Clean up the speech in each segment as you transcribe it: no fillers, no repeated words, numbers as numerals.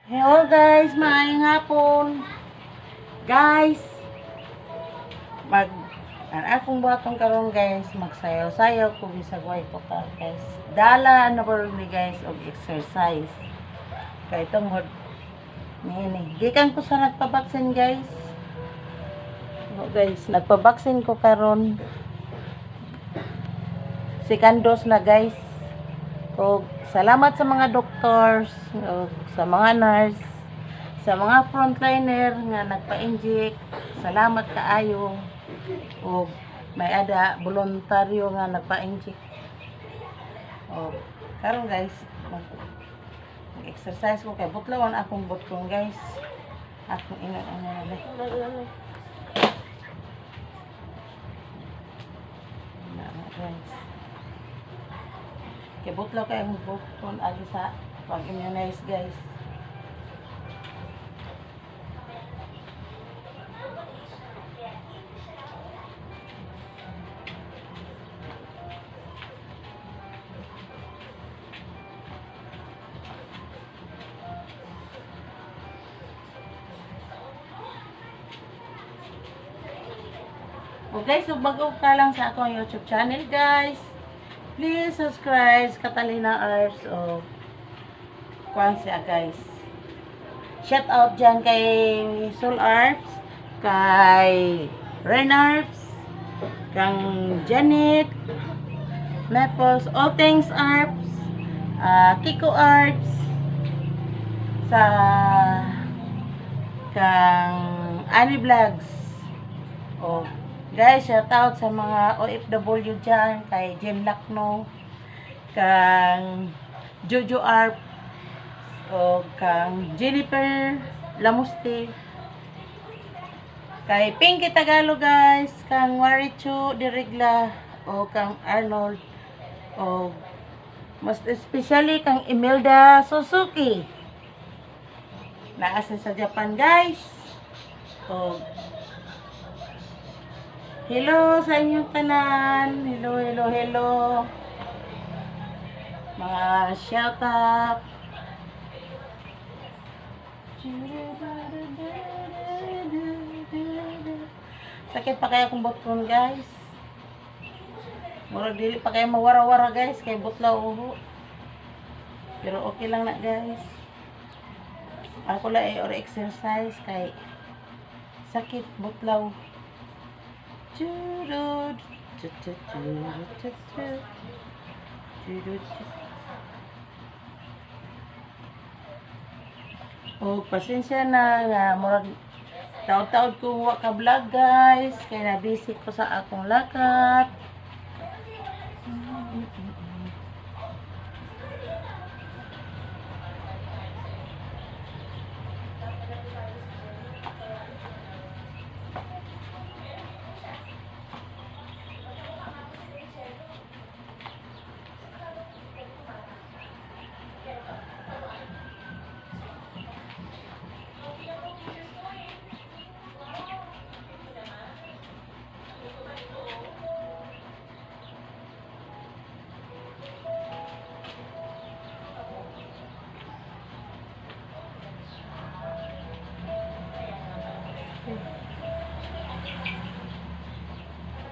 Hello guys, maayong hapon. Guys, mag ang akong buhaton karon guys, magsayaw-sayaw ko bisag way ko ka guys. Dala na ba ni guys og exercise. Kay tungod niini. Gikan ko sa nagpa-vaccine guys. Oh, guys, nagpa-vaccine ko karon. Second dose na guys. Og salamat sa mga doctors, og sa mga nurse, sa mga frontliner nga nagpa-inject. Salamat kaayo. Og may ada voluntaryo nga nagpa-inject. Og karon guys, mag-exercise ko kay butlawan akong butkong guys. Akong ina ano na. Na guys. Kay butlaw kay akong butkon agi sa pag-immunize guys. O guys, so bago ka lang sa akong YouTube channel guys, please subscribe Catalina Arts o kuan siya guys. Shout out dyan kay Sol Arts, kay Ren Arts, kang Janet, Maples, All Things Arts, Kiko Arts, sa kang Annie Vlogs. O guys, shout out sa mga OFW dyan, kay Jen Lacno, kang Jojo Arp, o kang Jennifer Lamuste, kay Pinky Tagalog guys, kang Warichu Dirigla, o kang Arnold, o most especially kang Imelda Suzuki. Naasa sa Japan guys. O hello sa inyong tanan. Hello, hello, hello. Mga shout out. Sakit pa kaya akong butkon guys. Murag dili pa kaya mawara-wara guys kay butlaw uho. Pero okay lang na guys. Ako lang ay or exercise kay sakit butlaw. Oh, pasensya na nga murag taod-taod ko wa ka vlog guys kay na busy ko sa akong lakat.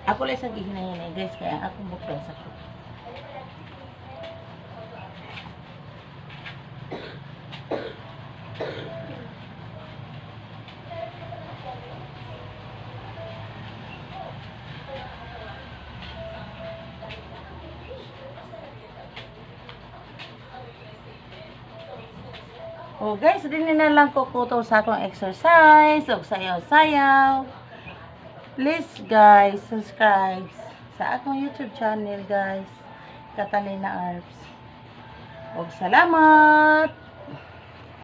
Ako lang sa gihinay-hinay guys kaya akong bukay sakit. Oh guys, din na lang ko kuto sa akong exercise og sayaw-sayaw. Please guys, subscribe sa akong YouTube channel guys, Catalina Arts. Og salamat!